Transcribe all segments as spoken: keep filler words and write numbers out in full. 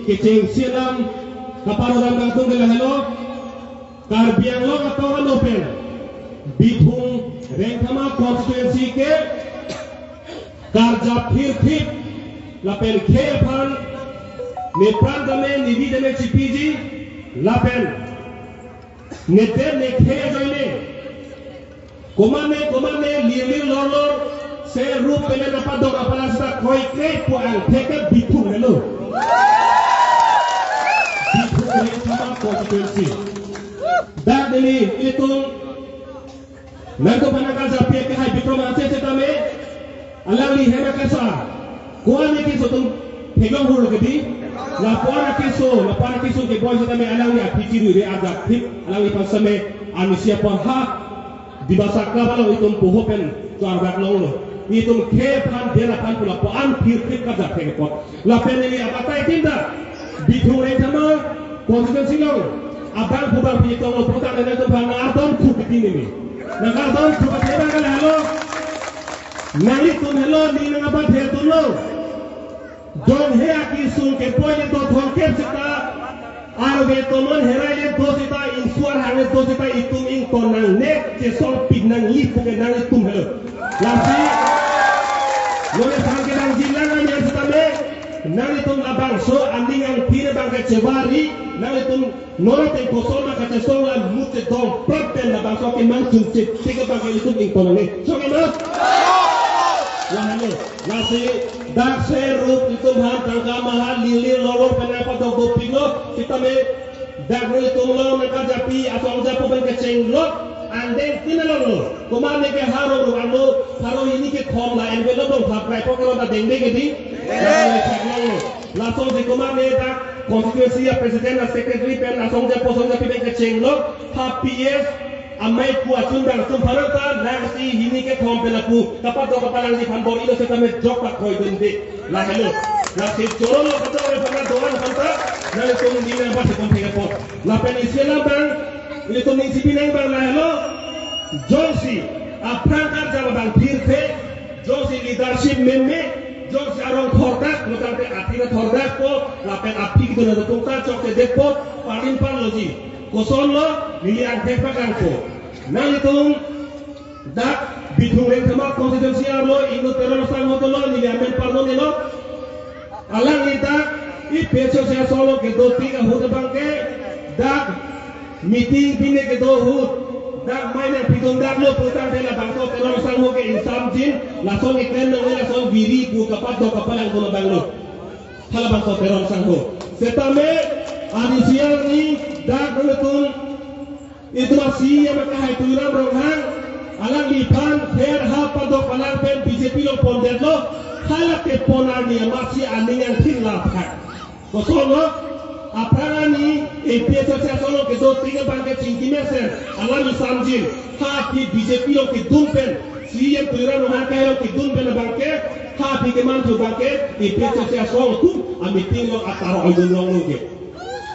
kechengsi alam kaparodam kangtung ke lahelo, Karbi Anglong atum ano pen Bithung Rengthama constituency ke karjap phirphit lapen khei aphan nepran tame nevi tame chipiji lapen nedet nekhei ajoine komatne komatne lirlir lorlor se rup pene napadok apala seta koike pu angthek ke Bithung helo. Bithung Rengthama constituency. Dak neli itum nangtum aphan nangkarjap ke hai Bikram Hanse setame alangli hem akesa ko-an akeso atum theklong hurlo kedi. Lapu-an akeso, lapu-an akeso keboi setame alangli aphi chiruire ajak thip alangliphan setame amisi apor ha Dibasa Club along itum poho pen chordak longlo. Itum khei aphan, der aphan pu lapu-an phirphit karjap thek apot. Lapen neli abatai tinda Bithung Rengthama constituency along abangphu bangphi tonglo pu ta nangtum aphan nangkardom thu kiti neli. Nangkardom thu kiti abang ke lahelo. Nanglitum helo, ning nang abathe atumlo. Jonghe akesung kepoi le do thomkep seta, arve tomon herai le do seta, insuar hang le do seta, itum ington nangne chesongpik nangji pu ke nanglitum helo. Lasi, nonke aphan kedamji lang nang setame, nanglitum labangso aning angphin abang ke chevari, nanglitum non ateng koson ma kachesong la mut chedong prap pen labangso kemang chungche tik abang ke itum ington nangne. Chong ke ma? Lahelo. Lasi dak se rup itum aphan tangka maha lirlir lorlor pen nangpadok dopiklo, setame dak rup itum along nangkarjappi asong japo pen kechenglo, angdeng tin alonglo. Komatne ke ha rong rong arlo pharo hini kethom la envelope along thap krai pok lo ta dengde kedi. Dengde. Laso chek longlo. Laso si komatne dak constituency a president a secretary pen asong japo asong japi pen kechenglo, ha P S amei pu achun bang sum pharang ta nangsi hini kethom pen lapu kapadok kapalangji aphan bor-ilo setame jok ta kroidunde. Lahelo. Lasi choro lo kato re panga doan aphan ta nangtum ning nang abathe thek apot. Lapen isi alam abang ilitum ning chipi nang abang lahelo. Jongsi aphrang karjap abang phirthe, jongsi leadership meme, jongsi arong thordak, lo tangte aphi thordakpo, lapen aphi kedun atum ta chokchedetpo, parin parloji. Kosonlo, neli angthek pakangpo. Nanglitum dak Bithung Rengthama constituency arlo inut Teron sangho dolo, neli amen parlonelo. Alangli dak APHLC asong along kedo tik ahut abang ke dak meeting pine kedo ahut dak mei nangpidun daklo pu tangte labangso Teron sangho ke ingsamjin, lason keklem nangne, lason viri pu kapadok kapalang dolo abanglo. Halabangso Teron sangho. Setame adisi arni dak nangtum itum a-CEM akehai Tuliram Ronghang, alangliphan pherha padok palang pen BJP along pondetlo, hala kepon arni amatsi aning angthin la aphan. Kosonlo, aphrang arni APHLC asong along kedo tik abang ke chingki mesen, alam isamjin, ha aphi BJP along kedun pen, CEM Tuliram Ronghang akehai along kedun pen abang ke, ha aphi kemanthu abang ke, APHLC asong atum a-meeting along atar oidun longlo ke.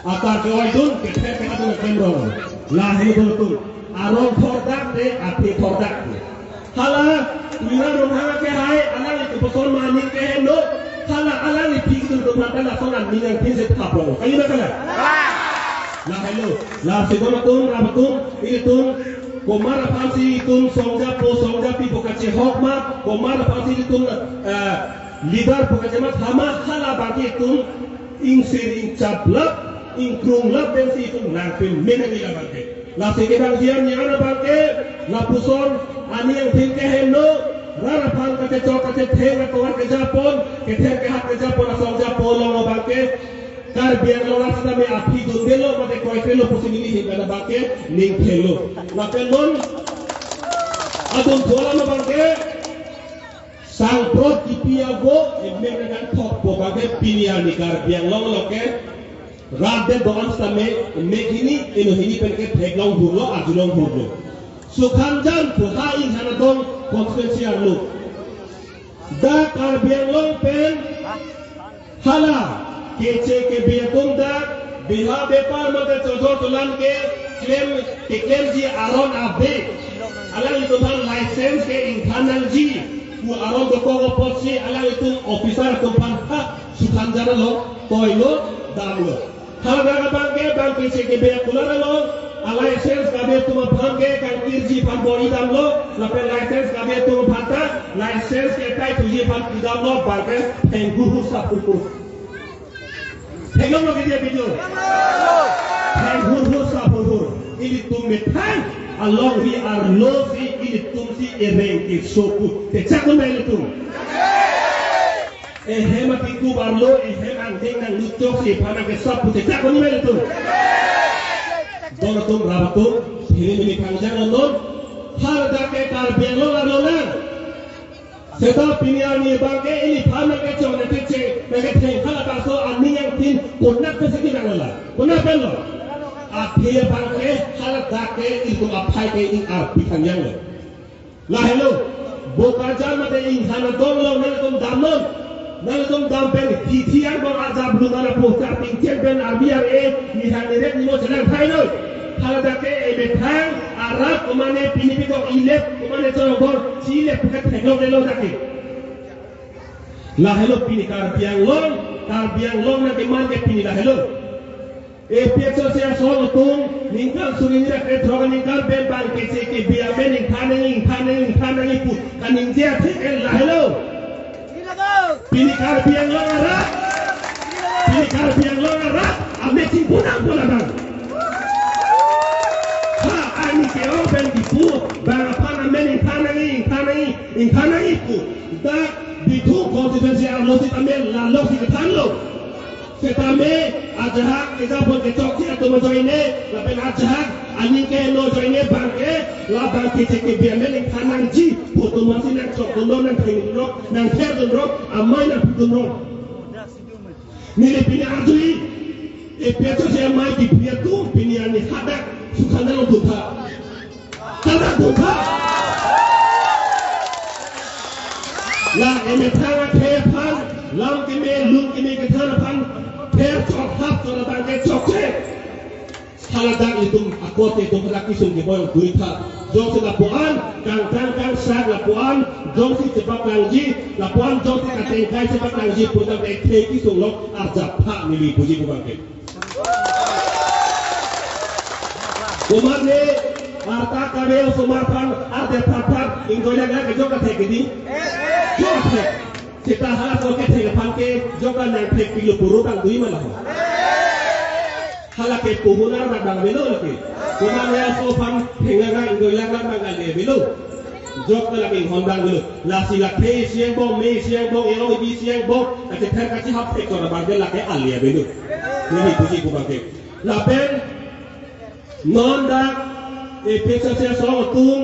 Atar ke-oidun, kether ke-adun aklem rong. Lahelo atum. Arong thordak te, aphi thordak te. Hala, Tuliram Ronghang akehai, alangli koposon ma aning keheno. Hala, alangli aphi kedun atum aphan ta lason aning angthin si thap rong. Kali ma kali? Lahelo. Lasi don atum, rap atum, ilitum, komat aphansi itum song japo, song japi pu kachehok ma, komat aphansi itum, eh, leader pu kachemat hama, hala abang ke itum ingsir ingchap lap, ingkrung lap pensi itum nangpin menang ila abang ke. Lasi kedamji an-an abang ke, lapuson aning angthin keheno, rat aphan kachechok kachetheng atovar kejapon, kether kehap kejapon asong japo along abang ke, Karbi Anglong arat setame aphi dundelo mate kroikrelo pusi neli ahin pen abang ke ning thelo. Lapen non adun thu alam abang ke, sangprot kipi avo, emek nangkangthokpo abang ke pini arni Karbi Anglong along ke rat det do-an setame, emek hini, eno hini pen ke theklong hurlo, arjulong hurlo. Sukhanjan pu ha inghan adong constituency arlo. Dak Karbi Anglong pen hala keche kebe atum dak beha bepar mate chojor cholan keklem, keklemji aron ave. Alanglitum aphan license ke ingthan nangji pu aron dokok apotsi alanglitum officer atum aphan ha Sukhanjan along toilo, damlo. Haladak abangke bang kechek kebe akular along a-license kabe atum aphan ke kangkirji aphan bor-i damlo, lapen license kabe atum aphan ta license ke kai thuji aphan pidamlo, bangke theng hurhur sap hurhur. Theklonglo ke dia video. Theng hurhur sap hurhur. Ilitum methang alongri arlo si ilitum si ereng keso pu. Techak un ma ilitum? Ehem akikup arlo, ehem angdeng nangluchok si aphan nangkesap pu, techak un ma ilitum? Don atum, rap atum, pini neli kangjang non. Haladak ke Karbi Anglong arlo lang. Seta pini arni abangke iliphan nangkechok nangkechek nangketheng halabangso aning angthin konat pensi kenanglo la? Konat penlo? Athe abangke haladak ke ilitum aphai ke ing arpi thangjanglo. Lahelo, Bokajan mate Inghan adong along nangtum damnon. Nangtum dam pen hithi angbong ajap luna lapu karpingchen pen arbi ar-e, nihang niret nimo chenang thailo. Haladak ke emethang arat komane pini pikok ilep komane chorobor chilep puke theklonglelo dak ke. Lahelo pini Karbi Anglong, Karbi Anglong nangkeman ke pini lahelo. APHLC asong atum ningkan suri hini ra kre throk aningkan pen bang kechek kebe amen ingthan nangji, ingthan nangji, ingthan nangji pu kaningje athe ke lahelo. Pini Karbi Anglong arat, pini Karbi Anglong arat amen chingpunang pon abang. Ha, arni ke-ong pen kipu bang aphan amen ingthan nangji, ingthan nangji, ingthan nangji pu dak Bithung constituency arlo sitame lalok si kethanlo. Setame ajahak kejapon kechokche atum ajoine, lapen ajahak aning keheno ajoine abangke, la bang kechek kebe amen ingthan nangji pu atum aphansi nangchokdunlo, nangthengdunlo, nangtherdunlo, amei nangpudunlo. Neli pini arju-i, APHLC amei kepri atum pini arni hadak Sukhanjan along duntha. Hadak duntha. La emethang akhei aphan, lam keme, lun keme kethan aphan, ther chok hap chok abangke chokche. Haladak itum akot itum hadak kesung keboi duitha. Jongsi lapuan kangtang kangsak, lapuan jongsi chepaklangji, lapuan jongsi katengkai chepaklangji pu tangte khei kesung along arjap tha, neli puji pu abangke. Komatne arta kave osomar aphan arte phat phat ingkoi lakh lakh kejok kathek kedi. Jok kathek. Seta halaso kethek aphan ke jok nangthekpiklo puro tang dui ma la. Hala ke puhunar dak bang avelo lake. Komatne aso aphan theng lakh ingkoi lakh bang ale avelo. Jok ta lake inghon bang avelo. Lasi lake isi angbong, me isi angbong, erong ibi isi angbong, kachether kachihap thek chot abangke lake ale avelo. Neli puji pu abangke. Lapen non dak APHLC asong atum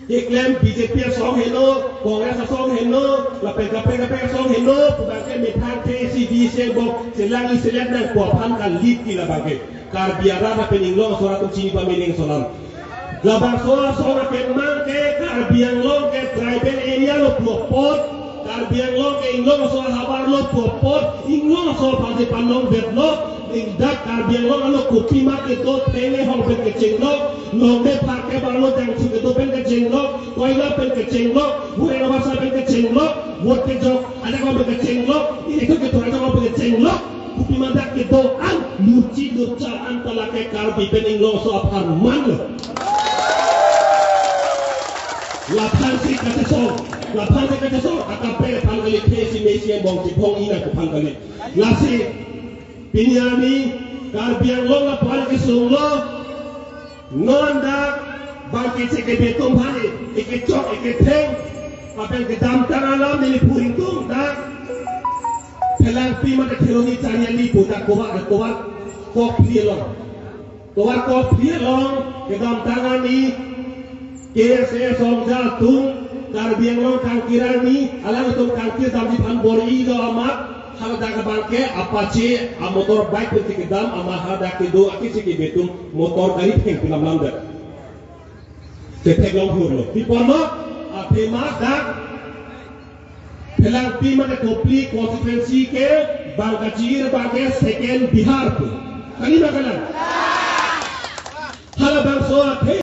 keklem BJP asong heno, Congress asong heno, lapen kaprek kaprek asong heno pu abangke methang akhei isi di isi angbong chelang-i chelang nangpo aphan kali ti la abangke. Karbi arat lapen inglong aso atum chini pame ning ason alam. Labangso asong akemang ke Karbi Anglong ke tribal area lo pu apot, Karbi Anglong ke inglong aso ahavar lo pu apot, inglong aso aphansi panong vetlo, ning dak Karbi Anglong arlo kopima kedo, theng ehong pen kechenglok, longle pharke barlo jangthu kedo pen kechenglok, koila pen kechenglok, hure nabasa pen kechenglok, vote kejok, ajakong pen kechenglok, election kethur ajakong pen kechenglok. Kopima dak kedo an, luchi lucha an ta lake Karbi pen inglong aso apharman lo. Laphansi kachesong, laphansi kachesong, akaprek aphan kali, akhei isi me isi angbong chephong-i nangkok aphan kali. Lasi pini arni Karbi Anglong lapuan kesunglo. Non dak bang kechek kebe atum aphan ekechok eketheng lapen kedamtang alam neli phu ingtung dak Phelangpi mate Kheroni Chariali pu dak Tovar, Tovar Kokphli along. Tovar Kokphli along kedamtang arni KSA asong ja atum Karbi Anglong kangkir arni, alangtum kangkir damji aphan bor-ilo amat, haladak abangke Apache amotor bike pensi kedam, amat haladak kedo akechek kebe atum motor gari thengpi lam lam det. Chetheklong hurlo. Pi apotlo, athema dak Phelangpi mate Kokphli constituency ke bang kachi-ir abangke second Bihar pu. Kali ma kalang? Halabangso athe